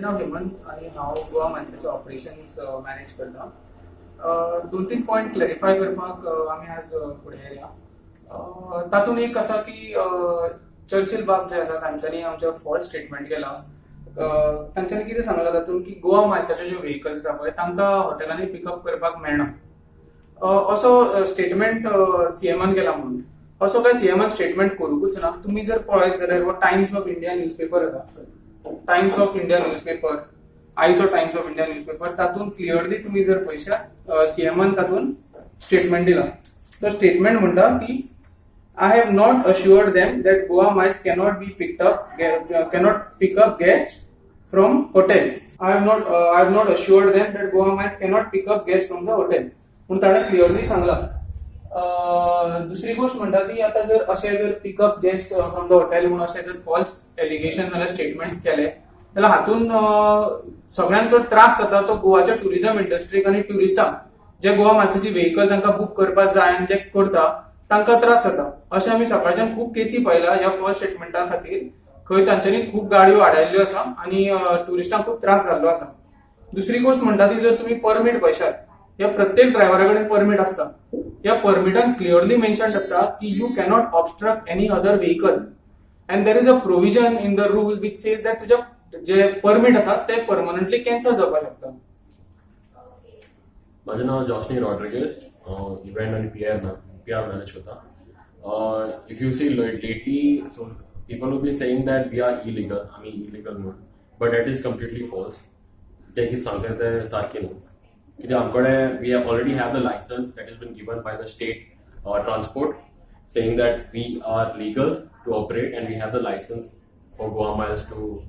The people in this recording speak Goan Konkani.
नांव हेमंत आनी हांव गोवा मायल्साचे ऑपरेशन्स मॅनेज करता. दोन तीन पॉयंट क्लॅरिफाय करपाक आमी आज फुडें येयल्या. तातूंत एक आसा की चर्चिल बाब जे आसा, तांच्यांनी आमच्या फॉल्स स्टेटमेंट केला. तांच्यांनी कितें सांगलां तातूंत की गोवा मायल्साचे जे व्हेकल्स आसा पळय, तांकां हॉटेलांनी पिकअप करपाक मेळना असो स्टेटमेंट सीएमान केला म्हणून. असो काय सीएमान स्टेटमेंट करूंकूच ना. तुमी जर पळयत जाल्यार हो टायम्स ऑफ इंडिया न्यूजपेपर आसा, टायम्स ऑफ इंडिया न्यूजपेपर, आयचो टायम्स ऑफ इंडिया न्यूजपेपर. तातूंत क्लियरली तुमी जर पळयशात, सीएमान तातूंत स्टेटमेंट दिला. तो स्टेटमेंट म्हणटा की "I have not assured them that Goa Miles cannot be picked up, cannot pick up guest from hotels. I have not assured them that Goa Miles cannot pick up guest from the hotel." पूण ताणें क्लियरली सांगला. दुसरी गोष्ट म्हणटा ती, आतां जर अशें जर pickup guest from the hotel म्हणून अशें जर फॉल्स एलिगेशन जाल्यार स्टेटमेंट्स केले जाल्यार हातून सगळ्यांत चड त्रास जाता तो गोवाच्या टुरिझम इंडस्ट्रीक आनी ट्युरिस्टांक, जे गोवा मायल्साची व्हेकल तांकां बूक करपाक जाय आनी जे करता तांकां त्रास जाता. अशें आमी सकाळच्यान खूब केसी पळयला ह्या फॉल्स स्टेटमेंटा खातीर, खंय तांच्यांनी खूब गाडयो आडायल्ल्यो आसा आनी ट्युरिस्टांक खूब त्रास जाल्लो आसा. दुसरी गोष्ट म्हणटा ती, जर तुमी परमीट पळयशात, ह्या प्रत्येक ड्रायव्हरा कडेन परमीट आसता. ह्या परमिटान क्लियरली मेन्शन आसता की you cannot obstruct any other vehicle, and there is a provision in the rule which says that तुज्या जे परमीट आसा ते परमनंटली कॅन्सल जावपाक शकता. माझें नांव जॉस्नी रॉड्रिगेज. हांव इव्हेंट आनी पीआर मॅनेज करता. If you see lately, so people will be saying that we are illegal, आमी इलिगल म्हणून, but that is completely false. ते कितें सांगता ते सारकें न्हू. कित्याक आमचे कडेन we already have the license that is been given by the state transport, saying that we are legal to operate and we have the license for Goa Miles to